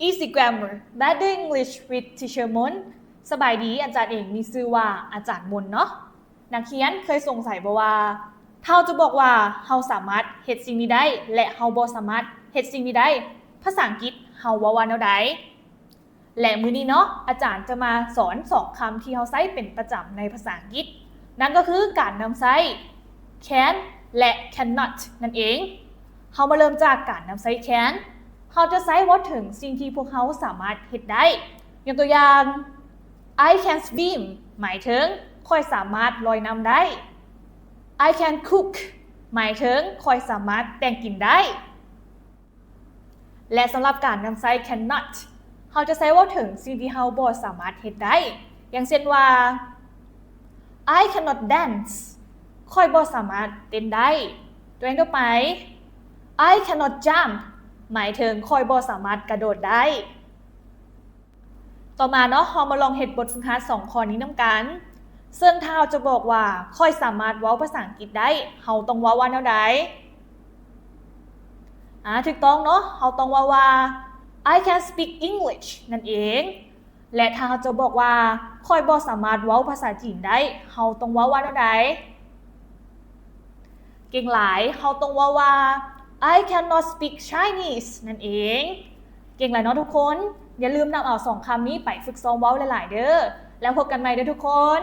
Easy Grammar Better English with Teacher Mon. ສະບາຍດີ, ອາຈານເອງມີຊື່ວ່າອາຈານມົນເນາະ. ນັກຮຽນເຄີຍສົງໄສບໍ່ວ່າ ຖ້າເຮົາຈະບອກວ່າເຮົາສາມາດເຮັດສິ່ງນີ້ໄດ້ ແລະ ເຮົາບໍ່ສາມາດເຮັດສິ່ງນີ້ໄດ້, ພາສາອັງກິດເຮົາເວົ້າວ່າແນວໃດ? ແລະ ມື້ນີ້ເນາະ ອາຈານຈະມາສອນສອງຄຳທີ່ເຮົາໃຊ້ເປັນປະຈຳໃນພາສາອັງກິດ, ນັ້ນກໍຄືການນຳໃຊ້ can ແລະ cannot ນັ້ນເອງ. ເຮົາມາເລີ່ມຈາກການນຳໃຊ້ can. ເຮົາຈະໃຊ້ເວົ້າເຖິງສິ່ງທີ່ພວກເຮົາສາມາດເຮັດໄດ້. ຍົກຕົວຢ່າງ, I can swim ໝາຍເຖິງຂ້ອຍສາມາດລອຍນ້ຳໄດ້. I can cook ໝາຍເຖິງຂ້ອຍສາມາດແຕ່ງກິນໄດ້. ແລະ ສຳລັບການນຳໃຊ້ cannot ເຮົາຈະໃຊ້ເວົ້າເຖິງສິ່ງທີ່ເຮົາບໍ່ສາມາດເຮັດໄດ້. ຢ່າງເຊັ່ນວ່າ, I cannot dance ຂ້ອຍບໍ່ສາມາດເຕັ້ນໄດ້. ຕົວຢ່າງຕໍ່ໄປ, I cannot jump ໝາຍເຖິງຂ້ອຍບໍ່ສາມາດກະໂດດໄດ້. ຕໍ່ມາເນາະ, ເຮົາມາລອງເຮັດບົດຝຶກຫັດສອງຂໍ້ນີ້ນຳກັນ. ເຊິ່ງຖ້າເຮົາຈະບອກວ່າ ຂ້ອຍສາມາດເວົ້າພາສາອັງກິດໄດ້, ເຮົາຕ້ອງເວົ້າວ່າແນວໃດ? ອາ, ຖືກຕ້ອງເນາະ, ເຮົາຕ້ອງເວົ້າວ່າ I can speak English ນັ້ນເອງ. ແລະ ຖ້າເຮົາຈະບອກວ່າ ຂ້ອຍບໍ່ສາມາດເວົ້າພາສາຈີນໄດ້, ເຮົາຕ້ອງເວົ້າວ່າແນວໃດ? ເກັ່ງຫຼາຍ, ເຮົາຕ້ອງເວົ້າວ່າ I cannot speak Chinese ນັ້ນເອງ. ເກັ່ງຫຼາຍເນາະທຸກຄົນ. ຢ່າລືມນຳເອົາສອງຄຳນີ້ໄປຝຶກຊ້ອມເວົ້າຫຼາຍໆເດີ້. ແລ້ວພົບກັນໃໝ່ເດີ້ທຸກຄົນ.